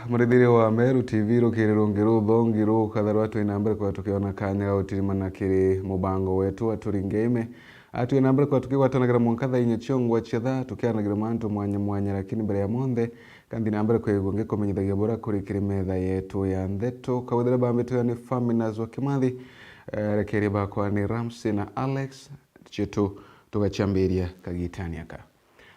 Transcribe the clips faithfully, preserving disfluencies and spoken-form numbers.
Murithiri wa Meru T V, rukiri rungi ruthongi rukatharwa twi na mbere kwa tukiona kanya ga gutirimana kiri mubango wetu wa Turinge Ime. A, twi na mbere kwa tukigwatanagira mwanka thaa inya ciongwa cia thaa, tukianagira mantu mwanya mwanya, lakini mbere ya monthe, kanthi na mbere kwigua ngikumenyithagia bura kuri kiri metha yetu ya ntheto. Kawithira bambitwe ni Faminas wa Kimathi, eh, rekeria bakwa ni Ramsey na Alex Chitu, tugacambiria kagitani aka.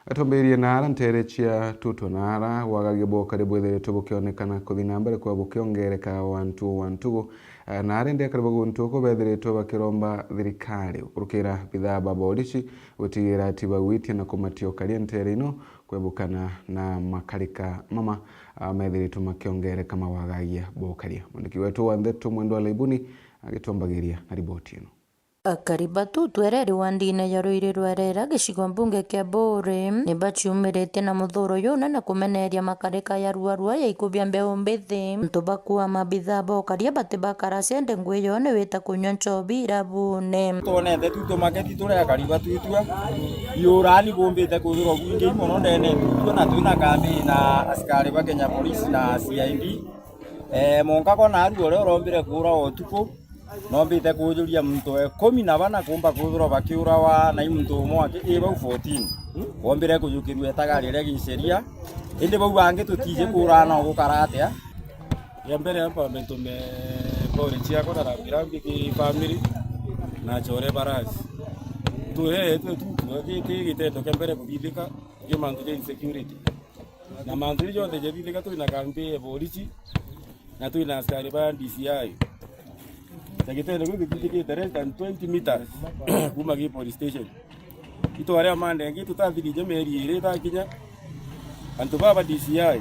Atombirie na ara ntere cia tutwa na ara wagagia bwokari bwithiritwe bukionekana kuthi na mbere kwa bukiongereka wantu wa ntugu, eh, na arindi akari ba guntu uku bethiritwe bakiromba thirikari gukurukira bithaa ba borisi gutigira ati bagwitia na kumatiokaria ntere ino kwebukana na makarika mama, ah, methiritwe makiongereka mawagagia bwokaria. Mwandiki wetu wa ntheto Mwendwa Laibuni agitombagiria na riboti ino. Akari ba Tutu Ereri wandine ya Ruiri rwa Erera gicigo mbunge kia Buuri ni baciumiritie na muthuro junene kumeneria makarika ya ruarua ya ikubia mbeu mbithi. Antu bakua mabithaa bokaria bati bakara ciende ngui yoo ni wita kunywa nchobi irabune. Twonete tu tumaketi turia akari ba Tutua iurani bumbite kwithirwa bwingi mono ndene Tutua, na twina kambi na askari ba Kenya Police na C I D. Eh, monka ko naru uria urombire kuura utuku, nombite kujuria muntu wa ikumi na bana kumba kwithirwa bakiurawa na i muntu umwe aki-, i bau fourteen. Bombire kujukirua itagari ria giceria, indi bau bangi tutiji kuurana ugukara atia. Ya mbere amba mbe ntume pole ciakwa na rambirambi ki family na chore barasi. Tureetwe tu, tu, ki, ki gitendo kia mbere kuthithika, ki mantu ja insecurity. Na mantu jau jonthe jathithika, twina kambi ya borisi, na twina askari ba D C I. Na gitendo kiu githithikite less than twenty meters kuuma gi police station. Itware amande angi tutathirije mieri iri itakinya, antu baba D C I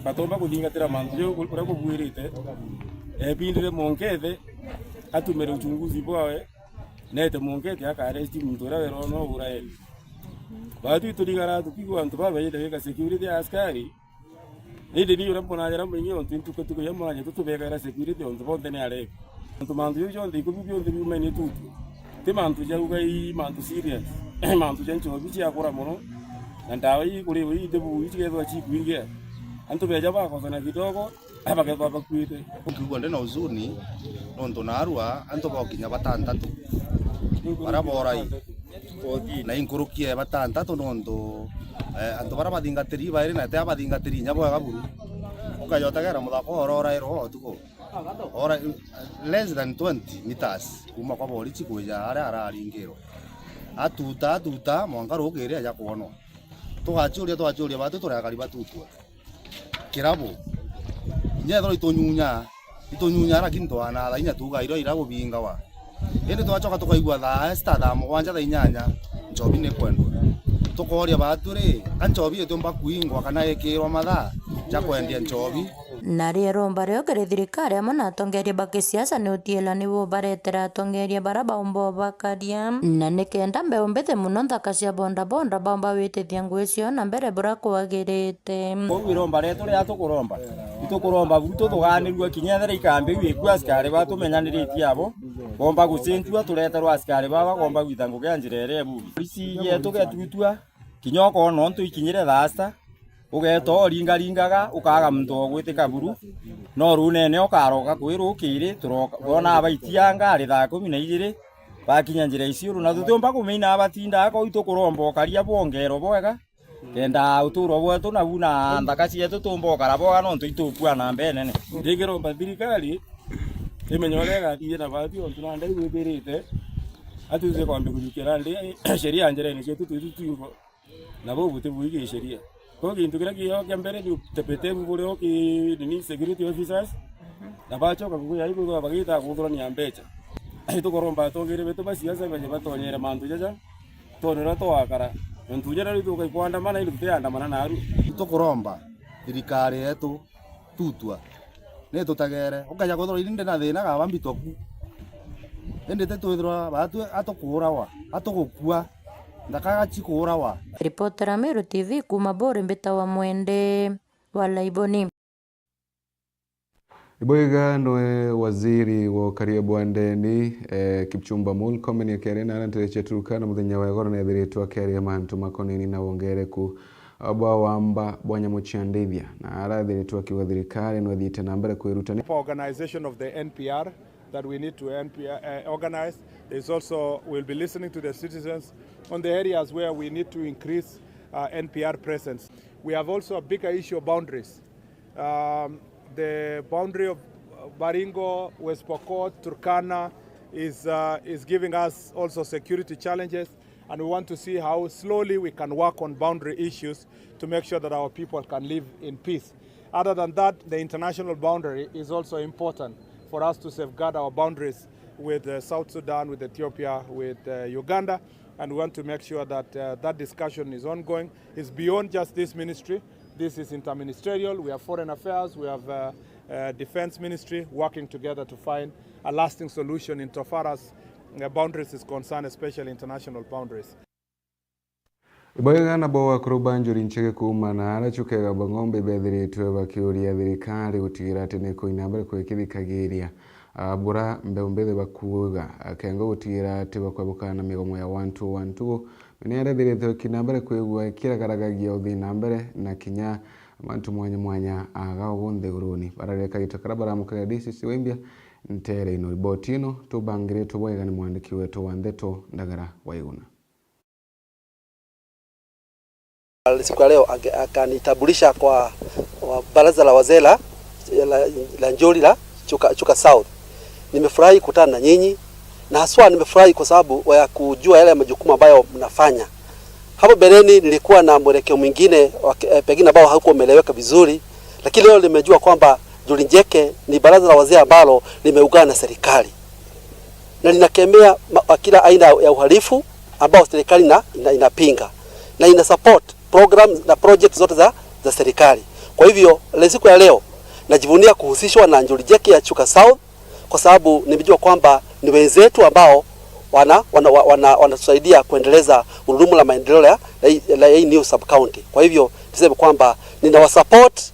batomba kuthingatira mantu jau uria kubuirite. Ebindire Monkethe atumire uchunguzi bwawe, nete Monkethe akaresti muntu uria werwa no uraeni. Baatwi turigara tukigua antu babaite gwika security ya askari. Indi ni uria mbonagera mwingi ontu ntuku tuku ya mwanya tutubegera security ontu bonthe ni areki. Ontu mantu jau jonthe ikumi bionthe biumaine Tutu. Ti mantu ja ugai, mantu serious. Mantu ja nchobi ciakura mono. Na ndawa ii kuri ii ndebu ii cigethwa cikwingia. Antu beja bakosana kidogo, bakethwa bakuite. Nkiigua ndi na huzuni nontu naarua antu bokinya batantatu bara borai, na inkuruki e batantatu nontu, eh, antu bara bathingatiri bairi na tia bathingatiri inya bwega buru. Ukaja utegera muthaka oro orairwo utuku. Ora, less than twenty meters kuuma kwa borisi kwija aria araringirwa. Atuta, atuta, mwanka rukiri aja kwonwa. Tugaciuria, twaciuria batu turi akari ba Tutua. Kirabu. Inya ethirwa itunyunya, itunyunya, lakini twanatha inya tuga irio ira gubingawa. Indi twacoka tukaigua thaa sita, thaa mugwanja, thaa inyanya, nchobi ni kwendwa. Tukoria batu ri, ka nchobi itiumba kuingwa kana ikirwa mathaa ja kwendia nchobi? Na rio iromba rio kiri thirikari amwe na atongeria ba kisiasa ni utiila nibo baretera atongeria bara baumba ubakaria, na ni kenda mbeu mbithi mono nthaka cia bodaboda baumba witithia ngui ciao na mbere bura kwagirite. Kwou iromba rietu riria tukuromba, itukuromba buru tuthuganirue kinya ethira ikambi iu ikua askari baa tumenyaniritie abo, boomba gucenjua, tureterwa askari baa bakoomba gwita ngugi ya njira iria ibugi. Polisi yetu getutua, kinya ukoona untu ikinyire thaa sita, ugeeta uringaringaga, ukaaga muntu wa gwitika buru, no ruunene ukaroka kwi rukiri, turoka, wona abaitianga ari thaa kumi na ijiri, bakinya njira iciuru, na tutiumba kumenya abatindaga kau, itukuromba ukaria bwongero bwega, kenda uturo bwetu nabu na nthaka cietu tumba ukara bwega, nontu itukua na mbee nene. Ndingiromba thirikari imenye uria igathithia na bathi, ontu nandi igwithirite, atuize kwambi kujukira ndi sheria njerene cietu twitu twingo, na buu buti bui gisheria. Kwou gintu kiria kio kia mbere ni utepetevu burio ki nini, security officers, na bacoka kuguya ikwithirwa bagita kuthurania mbeca. Itukuromba atongeria betu ba siasa baje batonyere mantu jaja, twone uria twakara. Nontu jaria riu tukai kwandamana, indi tutiandamana naru. Itukuromba thirikari yetu Tutua, ni tutegere. Ukeja kwithirwa ini ndi na thina, kaba mbitwa ku. Indi ti twithirwa baatwi atukuurawa, atugukua, nthaka cikuurawa. Ripotera Meru T V kuuma Buuri, mbitawa Mwende wa Laiboni. Ibwega nwe waziri wa ukaria bwa ndeni, eh, Kipchumba Murkomen akiaria na aria ntere cia Turkana muthenya wa igoro nethiritwe akiaria mantu makonini na wongereku bwa wamba bwa nyamu cia ndithia, na arathiritwe akiuga thirikari no ithiite na mbere kwirutania. Organization of the N P R that we need to N P R, uh, organize. There's also, we'll be listening to the citizens on the areas where we need to increase uh, N P R presence. We have also a bigger issue of boundaries. Um, the boundary of uh, Baringo, West Pokot, Turkana is, uh, is giving us also security challenges, and we want to see how slowly we can work on boundary issues to make sure that our people can live in peace. Other than that, the international boundary is also important for us to safeguard our boundaries with uh, South Sudan, with Ethiopia, with uh, Uganda, and we want to make sure that uh, that discussion is ongoing. It's beyond just this ministry. This is interministerial. We have foreign affairs, we have uh, uh, defense ministry working together to find a lasting solution insofar as uh, boundaries is concerned, especially international boundaries. Ibwega nabo akuru ba njuri nchege kuuma na aria chukega ba ng'ombe bethiritwe bakiuria thirikari gutigira ati ni kuina mbere kwikithikagiria abura mbeu mbithi bakuuga akengo gutigira ati bakwebuka na migomo ya wantu wantu. Ni arethiritwe kina mbere kwigua ikiragaragagia uthi na mbere na kinya mantu mwanya mwanya aga ugu nthiguruni. Barareka gito karia baramukaga D C C Waimbia ntere ino. Riboti ino tubangiritwe bwega ni mwandiki wetu wa ndeto Ndagara Waiguna. Siku ya leo ake- akanitambulisha kwa, kwa baraza la wazee la, la, la Njuri la Chuka, Chuka South. Nimefurahi kukutana na nyinyi na haswa nimefurahi kwa sababu ya kujua yale majukumu ambayo mnafanya. Hapo mbeleni nilikuwa na mwelekeo mwingine wa ki- eh, pengine ambao haukuwa umeeleweka vizuri, lakini leo nimejua kwamba Njuri Njeke ni baraza la wazee ambalo limeungana na serikali na linakemea ma- kila aina ya uhalifu ambao serikali ina, ina, inapinga na ina support programs na projects zote za, za serikali. Kwa hivyo le- siku ya leo najivunia kuhusishwa na Njuri Njeke ya Chuka South kwa sababu nimejua kwamba ni wenzetu ambao wana, wana, wana, wanatusaidia kuendeleza gurudumu la maendeleo ya, ya, hii- la hii new sub county. Kwa hivyo niseme kwamba ninawasupport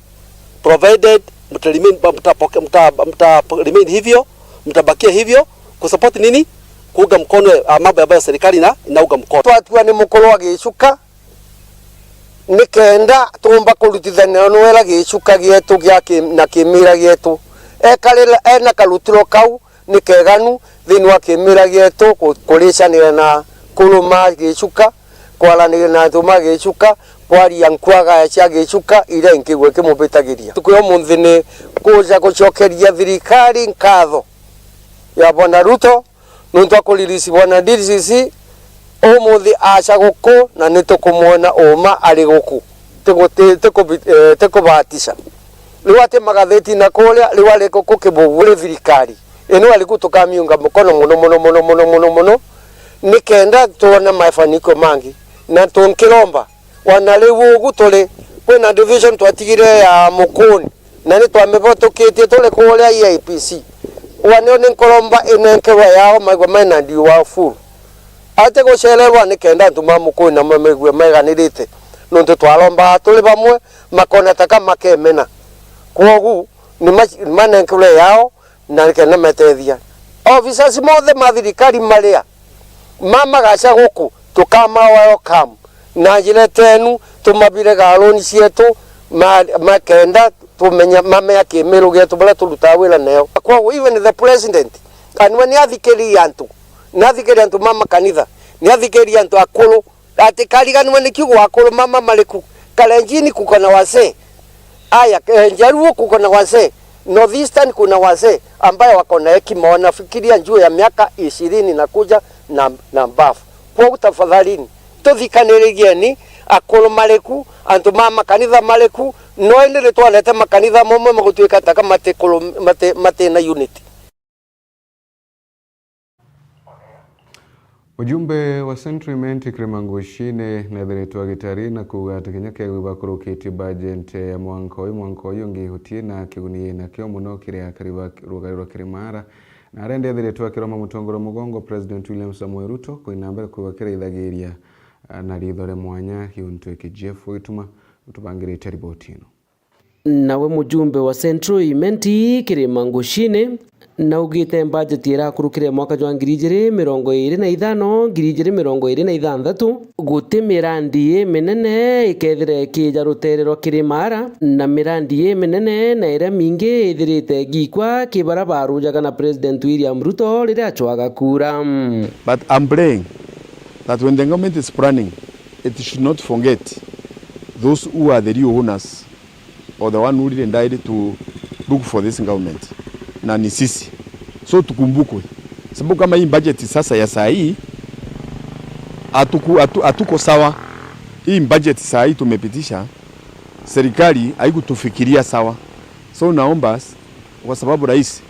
provided mta remain, mta, mta, mta remain hivyo, mtabakia hivyo kusupport nini, kuunga mkono ah, mambo ambayo serikali ina, inaunga mkono. Twatua ni mukuru wa Gichuka nikenda tuumba kurutithania nwera Gichuka gietu gia ki- na kimira gietu. Ekarira ena karutiro kau ni keganu thiini wa kimira gietu ku- kuricanira na kuruma Gichuka, kwaraniria na antu ma Gichuka, kwaria nkuagaya cia Gichuka iria inkigua ikimubitagiria. Ntuku ya umunthi ni kuja gucokeria thirikari nkatho ya Bwana Ruto nuntu wa kuririsi Bwana D C C umuthi aca guku na ni tukumwona uma ari guku. Tigu- ti- tiku- eh, tikubatisha. Riu ati magatheti na kuria, riu ari guku Kibugu ri thirikari ino ari ku tukamiunga mukono muno muno muno muno muno muno nikenda tuone mafanikio mangi na tunkiromba wana riu ugu turi kwina division twatigire ya Mukuni na ni twamibotukitie turi kuria E I P C. Wanio ni nkuromba inenkerwe yao maigua mena ndiu wa furu. Ati gucererwa nikenda antu ma Mukuni na mamaigue meganirite nuntu twarombaga turi bamwe makona taka makemena. Kwogu ni ma- ni manenkerwe yao na nikenda metethia. Officers mothe ma thirikari maria mamagaca guku tukama welcome na njira tenu tumabire galoni cietu ma- makenda tumenya mamea kimiru gietu baria turutaga wira nayo. Kwoguo even the president anwe ni athikiririe antu, ni athikiririe antu ma makanitha, ni athikiririe antu akuru. Ati kariganwe ni kiugo akuru mama mariku? Kalenjini kuko na wazee. Aya, eh, Jaluo kuko na wazee. North Eastern kuna wazee ambaye wako na hekima, wanafikiria juu ya miaka ishirini na kuja na, na mbafu. Kwogu tafadhalini, tuthikanirigieni akuru mariku, antu ma makanitha mariku, no indi ni twonete makanitha momwe magutuika taka matikuru- mati- matina unity. Mujumbe wa Central Imenti Kirima Ngushine nethiritwe agitaria na kuuga ati kinya kegwi bakurukitie bajeti ya mwanka uyu, mwanka uyu ungi ihutie na kiguni nakio muno kiri akari ba rugari rwa Kirimara, na aria ndeethiritwe akiromba mutongoria mugongo President William Samoei Ruto kuina mbere kwigwa kiraithagiria na ritho ria mwanya giuntu iki. Jeff Wituma utubangirite riboti ino. Nawe mujumbe wa Central Imenti Kirima Ngushine Naugite mbajeti irakurukire mwaka jwa ngiri ijiri mirongo iri na ithano, ngiri ijiri mirongo iri na ithanthatu, guti mirandi iminene ikethira ikija rutere rwa Kirimara, na mirandi iminene na iria mingi ithirite igikwa ki baria barujaga na President William Ruto riria acwaga kura. But I'm praying that when the government is planning, it should not forget those who are the real owners or the one who really died to look for this government, na ni sisi. So tukumbukwe. Sababu kama hii budget sasa ya saa hii, hatuku-, hatu-, hatuko sawa. Hii budget saa hii tumepitisha, serikali haikutufikiria sawa. So naomba s-, kwa sababu rais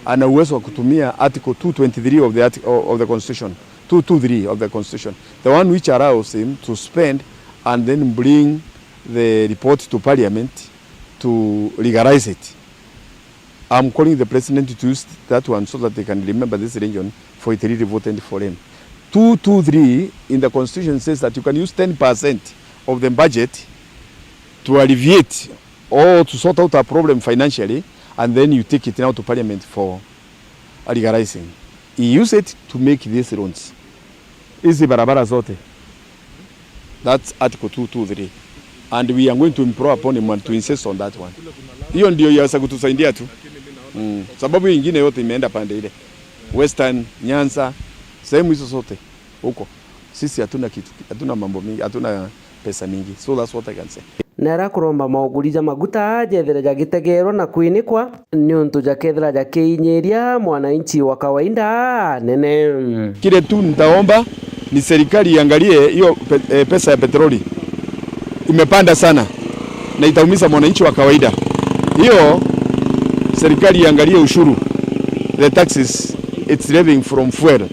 ana uwezo wa kutumia article two twenty-three of the arti-, of the constitution, two two three of the constitution, the one which allows him to spend and then bring the report to parliament to legalize it. I'm calling the president to use that one so that they can remember this region for it really voted for him. Two two three in the constitution says that you can use ten percent of the budget to alleviate or to sort out a problem financially, and then you take it now to parliament for legalizing. He used it to make these roads. Hizi barabara zote. That's article two two three. And we are going to implore upon him and to insist on that one. Hiyo ndio yaweza kutusaidia tu. Mm. Sababu hiyo ingine yote imeenda pande ile. Western, Nyanza, sehemu hizo zote huko. Sisi hatuna kitu, hatuna mambo mingi, hatuna pesa mingi. So that's what I can say. Na aria kuromba mauguri ja maguta jethire jagitegerwa na kwinikwa, niuntu jakethira jakiinyiria mwananchi wa kawaida nene. Kile tu nitaomba ni serikali iangalie hiyo pe-, eh, pesa ya petroli imepanda sana na itaumiza mwananchi wa kawaida. Hiyo serikali iangalie ushuru, the taxes it's levying from fuel.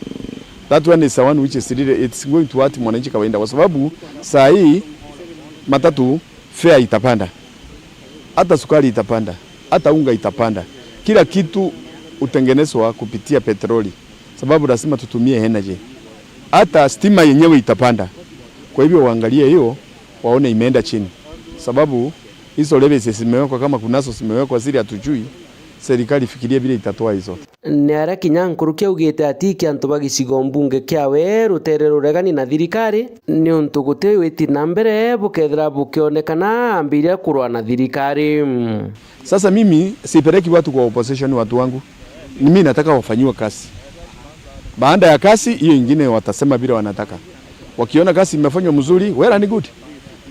That one is the one which is really, it's going to hurt mwananchi kawaida, kwa sababu saa hii matatu fare itapanda, hata sukari itapanda, hata unga itapanda. Kila kitu hutengenezwa kupitia petroli, sababu lazima tutumie energy. Hata stima yenyewe itapanda. Kwa hivyo waangalie hiyo, waone imeenda chini, sababu hizo levies zimewekwa, kama kunazo zimewekwa zile hatujui, serikali ifikirie vile itatoa hizo. Ni aria kinya nkuruki augite atikia antu ba gicigo mbunge kiawe rutere ruregani na thirikari, niuntu guti witi na mbere bukethira bukionekana ambiria kurwa na thirikari. Sasa mimi sipeleki watu kwa opposition, watu wangu. Ni mimi nataka wafanyiwe kazi. Baada ya kazi, hiyo ingine watasema vile wanataka. Wakiona kazi imefanywa mzuri, well and good.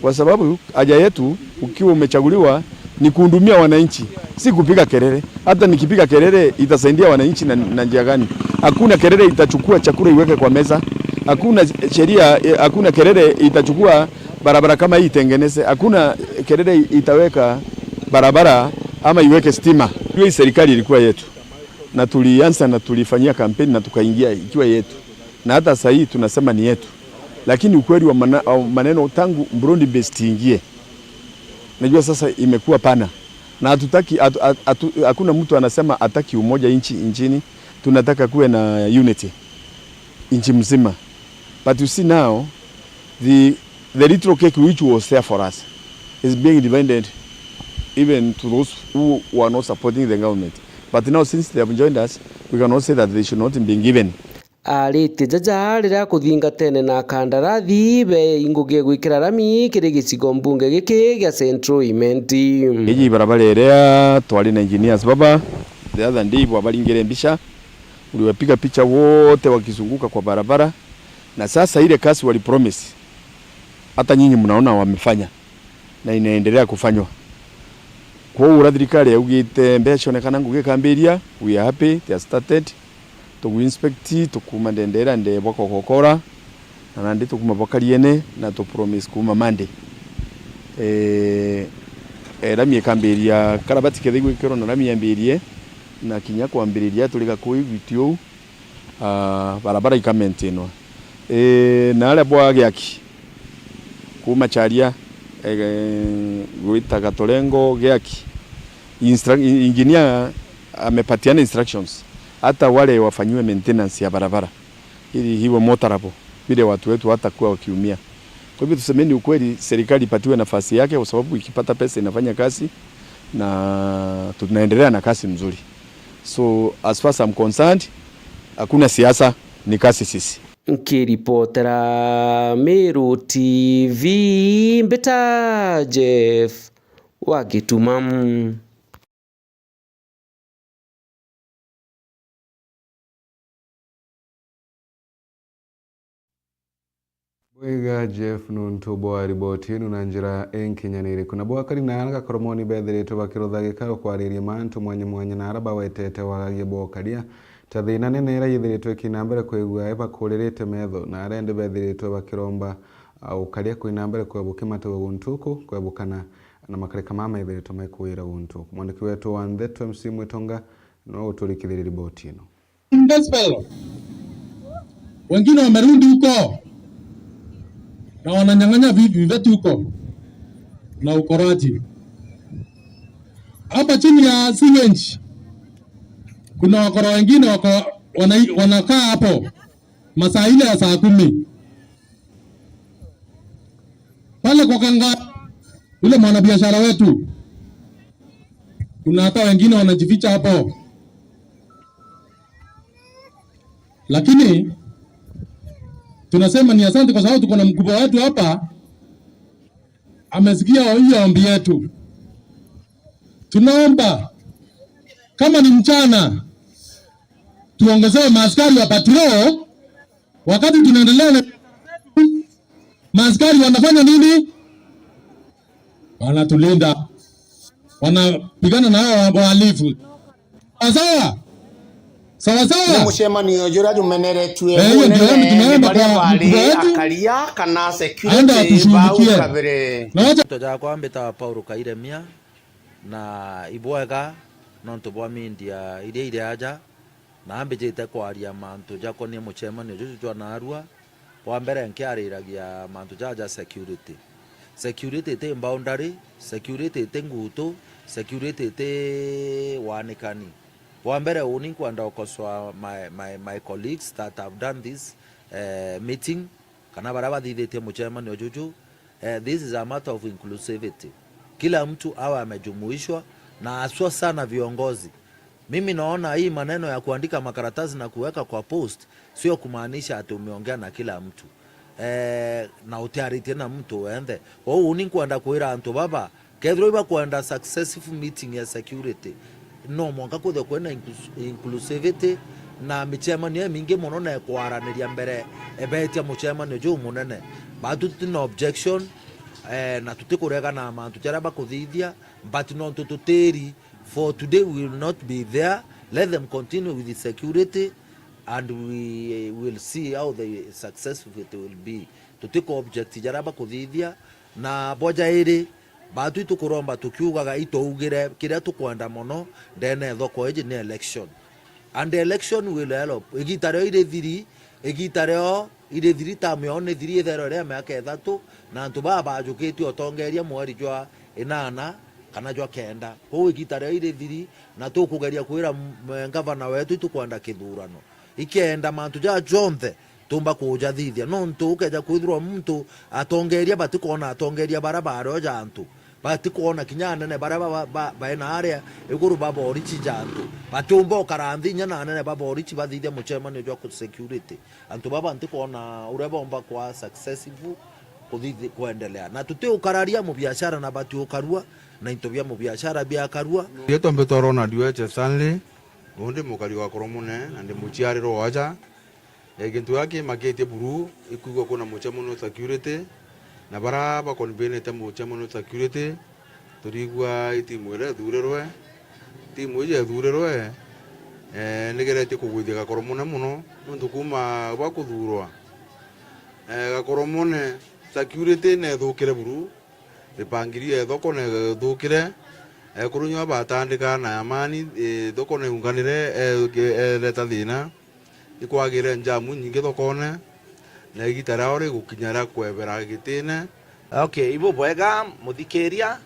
Kwa sababu haja yetu, ukiwa umechaguliwa, ni kuhudumia wananchi, si kupiga kelele. Hata nikipiga kelele, itasaidia wananchi na, na njia gani? Hakuna kelele itachukua chakula iweke kwa meza. Hakuna sheria, eh, hakuna kelele itachukua barabara kama hii itengeneze. Hakuna kelele itaweka barabara ama iweke stima. Hiyo hii serikali ilikuwa yetu. Na tulianza na tulifanyia kampeni na tukaingia ikiwa yetu. Na hata saa hii tunasema ni yetu. Lakini ukweli wa mana-, wa maneno, tangu broad based iingie, najua sasa imekuwa pana. Na hatutaki, hatu-, hatu-, hakuna mtu anasema hataki umoja nchi, nchini. Tunataka kuwe na unity nchi mzima. But you see now, the, the little cake which was there for us is being divided even to those who were not supporting the government. But now, since they have joined us, we cannot say that they should not be given. Aritie jaja riria kuthingatene na kandarathi be ngugi ya gwikira rami kiri gicigo mbunge giki gia Central Imenti. Iji barabara iria twari na engineers baba, the other day bwabaringire mbica, uliwapiga picha wote wakizunguka kwa barabara, na sasa ile kazi walipromise, hata nyinyi mnaona wamefanya na inaendelea kufanywa. Kwou uria thirikari yaugite mbeca cionekana ngugi ikambiria, we are happy, they are started. Tugu inspect, tukuma ndendera ndebwa kokokora, na nandi tukuma bwa Kariene, na tu promise kuma Monday. Eh, eh, rami ikambiria, karabati kethira igwikirwa na rami yambirie, na kinya kwambiriria turi Gakui gwiti uu, ah, barabara ikamaintainwa. Eh, na aria bwa Giaki, kuma Charia, eh, gwita Gatorengo, Giaki, instru-, engineer amepatiana instructions, hata wale wafanyiwe maintenance ya barabara, ili iwe motorable, vile watu wetu hatakuwa wakiumia. Kwa hivyo, tusemeni ukweli, serikali ipatiwe nafasi yake, kwa sababu ikipata pesa inafanya kazi, na tunaendelea na kazi mzuri. So, as far as I'm concerned, hakuna siasa, ni kazi sisi. Nkiripotera Meru T V, mbita Jeff wa Gituma. Bwega, Jeff, nuntu bwa riboti inu na njira inkinyaniriku. Nabo akari na ara gakoromoni bethiritwe bakirutha gikaro kwariria mantu mwanya mwanya na ara bawetete wagagia bwa ukaria, ta thina nene ira yithiritwe ikina mbere kwigua ibakuririte metho, na ara indi bethiritwe bakiromba, a, ukaria kwina mbere kwebukimatigwa guntu uku, kwebukana na makarika mama methiritwe maikuira guntu uku. Mwandiki wetu wa Ntheto M C Mwitonga niwe uturikithirie riboti ino. Gospel. Wengine wamerudi huko na wananyang'anya vi-, viveti huko na ukoraji. Hapa chini ya sewage kuna wakora wengine wako, wana-, wanakaa hapo masaa ile ya saa kumi. Pale kwa Kanga, yule mwanabiashara wetu, kuna hata wengine wanajificha hapo. Lakini tunasema ni asante kwa sababu tuko na mkubwa wetu hapa, amesikia hiyo ombi yetu. Tunaomba kama ni mchana, tuongezewe maaskari wa patrol wakati tunaendelea na maaskari wanafanya nini? Wanatulinda. Wanapigana na hao wa-, wahalifu. Sawa sawa? Sawa sawa? Ni mucemanio juria jumeneretue. Eh, hiyo ndio, yani, tunaomba kwa mkubwa wetu akaria kana security aende atushughulikie. Bau kabere. Na wacha Rito jakwa mbita Paul Kairemia, na ibwega nontu bwa media iria iri aja. Na ambijite kwaria mantu jakonie mucemanio juju jwa narua, bwa mbere nkiariragia mantu jaja ja security. Security iti boundary, security iti ngutu, security iti wanikani. Bwa mbere uni nkwenda ukosoa my, my, my colleagues that have done this, eh, meeting, kana baria bathithitie mucemanio juju, eh, this is a matter of inclusivity. Kila mtu awe amejumuishwa, na haswa sana viongozi. Mimi naona hii maneno ya kuandika makaratasi na kuweka kwa post sio kumaanisha ati umeongea na kila mtu, eh, na utiaritie na mtu wenthe. Kwou uni nkwenda kwira antu baba, kethirwa ibakwenda successful meeting ya security, no mwanka kwithwe kwina inclus-, inclusivity na micemanio imingi mono na ikwaraniria mbere ebetia mucemanio juu munene. Ba tutina objection, eh, na tutikuregana na mantu jaria bakuthithia, but nontu tutiri, for today we will not be there, let them continue with the security and we will see how the successful it will be. Tutiko object jaria bakuthithia, na bo jairi, batwi tukuromba tukiugaga itougire kiria tukwenda mono ndene ya thoko iji ni election. And the election will help. Igita rio irithiri, igita rio irithiri, tamu yao ni thiri, itherwa iri ya miaka ithatu, na antu baa bajukitie utongeria mweri jwa inana kana jwa kenda. Kwou igita rio irithiri, na tukugeria kwira m-, ngavana wetu itukwenda kithurano. Ikenda mantu jaa jonthe tumba kujathithia, nontu ukeja kwithirwa muntu atongeria batikwona atongeria baria bario ja antu, batikwona kinya anene baria ba, ba, ba, baina aria iguru ba borichi ja antu, batiumba ukara nthi inya na anene ba borichi bathithia mucemanio jwa ku-, security. Antu baba ntikwona uria bomba kwa successful kuthithi-, kwendelea. Na tutiukararia mubiashara na batiukarua, na into bia mubiashara biakarua. Rietwa mbitwa Ronald Weche Stanley, undi mukari wa Koromone, na ndi muciarirwe wa aja. E, gintu gia kimakitie buru, ikwigua kwina mucemanio security, na bara bakonvenete mucemanio security, turigua i timu iria ithurirwe. Timu iji yathurirwe, e, nigeretie kugwithia Gakoromone mono, nontu kuma bwa kuthurwa, e, Gakoromone security neethukire buru, mipangirio ya thoko neethukire, ekuru nyua batandika na amani, e, thoko neunganire, e, ereta thina. Ikwagire njamu inyingi thokone, na igita riao rigukinya ria kwebera gitine. Okay, ibubwega muthikiria.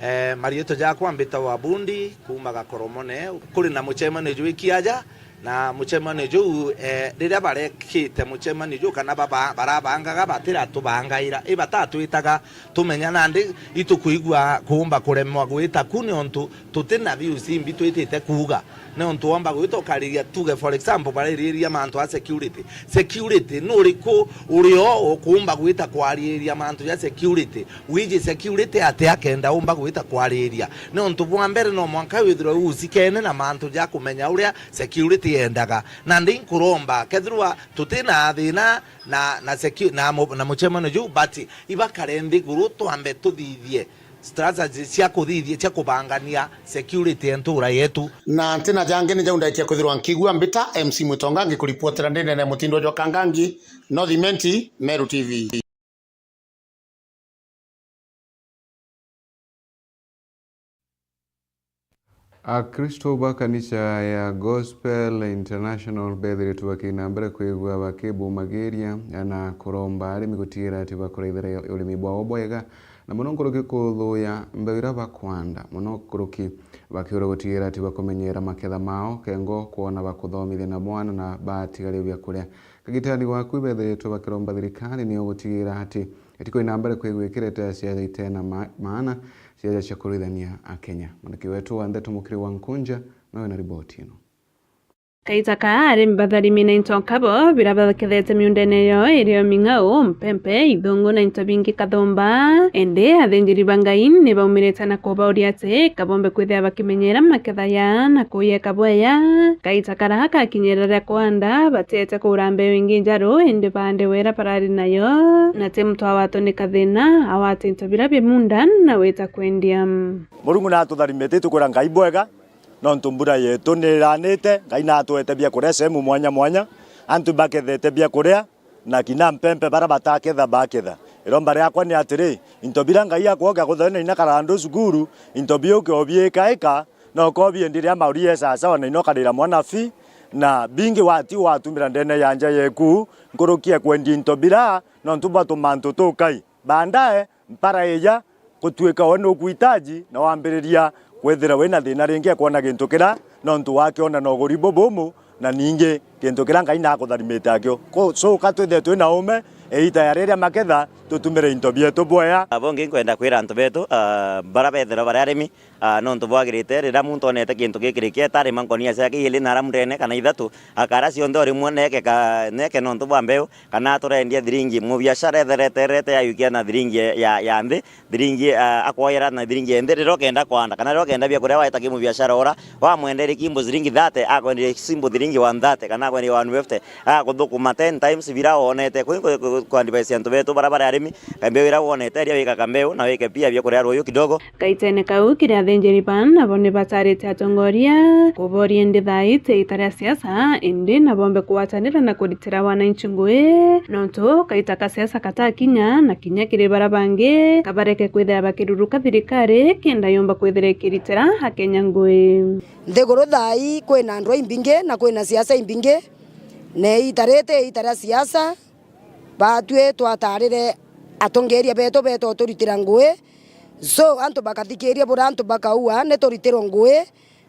Eh, marietwa jakwa mbitagwa Bundi, kuuma Gakoromone. Kuri na mucemanio jwiki aja, Na mucemanio juu, eh, riria barekite mucemanio juu kana baba-, barabangaga, batiratubangaira, i batatwitaga tumenya, nandi itukwigua kuumba kuremwa gwita ku niuntu tuti na views imbi twitite kuuga. Niuntu womba gwita ukariria, tuge for example, barariria mantu a security. Security nuriku urio ukuumba gwita kwariria mantu ja security? Wiji security atia kenda umba gwita kwariria? Niuntu bwa mbere no mwanka withirwe usikene na mantu ja kumenya uria security yendaga. Nandi nkuromba, kethirwa tuti na thina na, na secu-, na mu-, na mucemanio juu, but ibakare nthiguru twambe tuthithie strategies cia kuthithia, cia kubangania security ya ntura yetu. Na ntina jangi ni jau ndaikia kwithirwa nkigua mbita, M C Mwitonga ngikuripotera ndi nene mutindo jwa Kangangi, North Imenti, Meru T V. Akristo ba kanisa ya Gospel International bethiritwe bakina mbere kwigua bakibumagiria na kuromba arimi gutigira ati bakuraithira urimi bwao bwega, na mono nkuruki kuthuya mbeu iria bakwanda, mono nkuruki bakiura gutigira ati bakumenyera maketha mao, kengo kwona bakuthomithia na mwana na batigario bia kuria. Kagitani gwaku bethiritwe bakiromba thirikari niyo gutigira ati itiko ina mbere kwigwikirete siasa itena ma-, maana, siasa cia kuruithania Akenya. Mwandiki wetu wa ndeto Mukiri wa Nkunja nawe na riboti ino. Kaita ka arimi batharimi na into nkabo bira bathekethete miundene yao irio ming'au, mpempe, ithungu na into bingi kathumba. Indi athinjiri ba Ngai ni baumirite na kubauria ati kabombe kwithia bakimenyera maketha ya na kuyeka bweya. Kaita kara kakinyira ria kwanda, batiete kugura mbeu ingi njaru, indi baande wira barari nayo, na ti muntu awatunika thina, awate into bira bi munda na wita kwendia. Murungu natutharimite, tukwira Ngai bwega, nontu mbura yetu ni iranite, Ngai natwete bia kuria sehemu mwanya mwanya, antu bakethete bia kuria, na kinya mpempe bara bataketha baketha. Iromba riakwa ni atiri, into bira Ngai akwoka kuthena ina karandu cukuru, into biuke obiikaika, na ukobiendia riria mauri e sawasawa na ino karira mwana fi, na bingi wati watumira ndene ya nja yeku, nkuruki e kwendia into bira, nontu bwa tumantu tukai. Baadaye, mpara ija, gutuika we nukuhitaji, na wambiriria kwithira wina thina ringi e kwona gintu kira, nontu wakiona na uguri bubumu, na ningi gintu kiria Ngai nakutharimite akio. Ku-, cuka twithire twina ume, iita ya riria maketha, tutumire into bietu bwea. Bongi nkwenda kwira antu betu, ah, bara bethirwa bari arimi, ah, nontu bwagirite, riria muntu onete gintu gikiriki, etarima nkonia ciake iiri na aramu ndene kana ithatu, akara cionthe o rimwe, neke ka-, neke nontu bwa mbeu, kana aturendia thiringi, mubiashara ethereterete ayukia na thiringi ya, ya nthi, thiringi, ah, akwoyera na thiringi ya nthi, riria ukenda kwanda, kana riria ukenda bia kuria waita ki mubiashara ura, wamwenderia kimbo thiringi thirty, akwenderia simbo thiringi one thirty, kana akwenderia one fifty, agakuthukuma ten times bira wonete. Kwi ku, ku, ku advise antu betu bara bari arimi, kambeu ira wonete, ria wika kambeu, na wike pia bia kuria ruyu kidogo. Kaitene kau kiri athinjiri baa nabo ni batarite atongoria kuboria indi thaa ii ti iita ria siasa, indi na bombe kugwatanira na kuritira wananchi ngui, nontu kaita ka siasa katakinya, na kinya kiri bara bangi kabareke kwithira bakiruruka thirikari kenda yumba kwithira ikiritira Akenya ngui. Nthiguru thaa ii kwina andu aimbingi na kwina siasa imbingi, na iita riri ti iita ria siasa, batwi twatarire atongeria betu beeta uturitira ngui. So, antu bakathikiria buria antu bakaua, ni turitirwe ngui,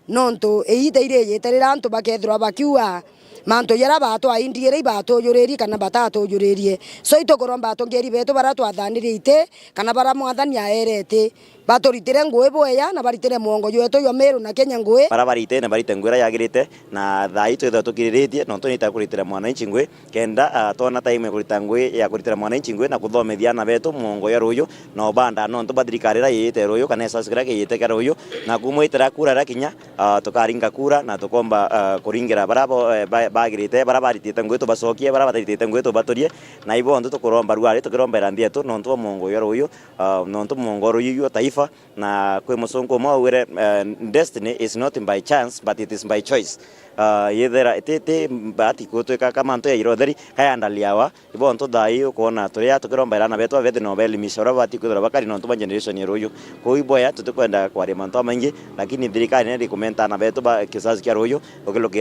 nontu iita irijite riria antu bakethirwa bakiua mantu jaria batwaindiire ibatujuririe kana batatujuririe. So, itukuromba atongeria betu baria twathanirie iti, kana baria Mwathani aere iti, baturitire ngui bweya na baritire mwongo jwetu jwa Meru na Kenya ngui. Baria barite na barite ngui iria yagirite, na thaa ii twithirwa tukiriritie, nontu ni ita kuritira mwananchi ngui. Kenda, ah, twona time ya kurita ngui, ya kuritira mwananchi ngui na kuthomithia aana betu mwongo ya ruyu, na ubanda nontu bwa thirikari iria yiyite ruyu, kana esasi kiria kiyite kia ruyu, na kumwitira kura iria kinya, ah, tukaringa kura na tukomba, ah, kuringira baria bo, eh, ba-, bagirite, baria baritite ngui tubacokie, baria bataritite ngui tubaturie, na ibo ntu tukuromba ruari, tukirombera nthi yetu nontu bwa mwongo ya ruyu, ah, nontu mwongo ruyu taifa, Na kwi musungu umwe augire, eh, "Destiny is not by chance, but it is by choice." Ah, yethira ti, ti bahati gutwika ka mantu yaira utheri, kayandaliawa, ibo ntu thaa ii ukwona turia tukiromba aana betu babethi na ubaelimisha uria babati kwithirwa bakari nontu bwa generation ya ruyu. Kwou iboya tutikwenda kwaria mantu amaingi, lakini thirikari ni irikumenta aana betu ba kizazi kia ruyu, ukilukira